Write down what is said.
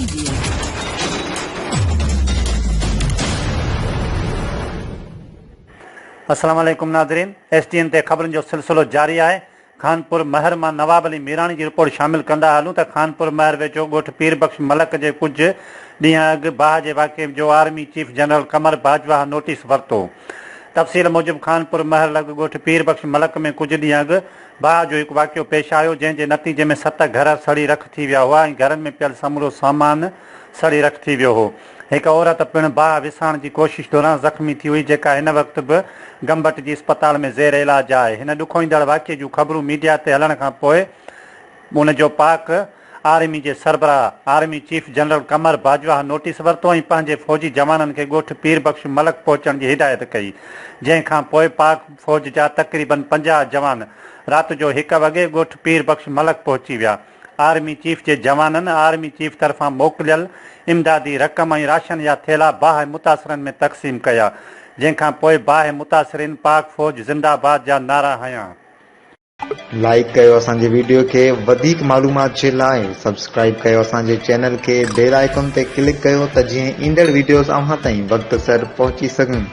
Media. السلام عليڪم ناظرين ايس ٽي اين تي خبرن جو سلسلو جاري آهي خانپور مهر مان نواب علي ميراڻي جي رپورٽ شامل ڪندا هلون ته خانپور مهر ويجهو ڳوٺ پير بخش ملڪ جي ڪجهه ڏينهن اڳ باهه جي واقعي جو army chief general Qamar Bajwa notice ورتو تفصيل موجب خانپور مهر لڳ ڳوٺ پير بخش ملڪ ۾ ڪجهه ڏينهن اڳ باهه جو هڪ واقعو پيش آيو، جنهن جي نتيجي ۾ ست گهر سڙي رک ٿي ويا هئا ۽ گهرن ۾ پيل سمورو سامان سڙي رک ٿي ويو هو. هڪ عورت پڻ باهه وسائڻ جي ڪوشش دوران زخمي ٿي هئي، جيڪا هن وقت به گمبٽ جي اسپتال ۾ زير علاج آهي. هن ڏکوئيندڙ واقعي جون خبرون ميڊيا تي هلڻ کان پوء ان جو پاڪ آرمي جي سربراهه army chief general Qamar Bajwa notice ورتو ۽ پنهنجي فوجي جوانن کي ڳوٺ پير بخش ملڪ پهچڻ جي هدايت ڪئي جنهن کان پوء پاڪ فوج جا تقريبن 50 جوان رات جو هڪ وڳي ڳوٺ پير بخش ملڪ پهچي ويا. آرمي چيف جي جوانن آرمي چيف طرفان موڪليل امدادي رقم ۽ راشن جا ٿيلها باهه متاثرن ۾ تقسيم ڪيا جنهن کان پوء باهه متاثرين پاڪ فوج زنده باد جا نعرا هنيا. لائيڪ ڪيو اسان جي ويڊيو کي وڌيڪ معلومات جي لاء سبسڪرائيب ڪيو اسان جي چينل کي بيل آئيڪن تي ڪلڪ ڪيو ته جيئن ايندڙ ويڊيوز اوهان تائين وقت سر پهچي سگهن.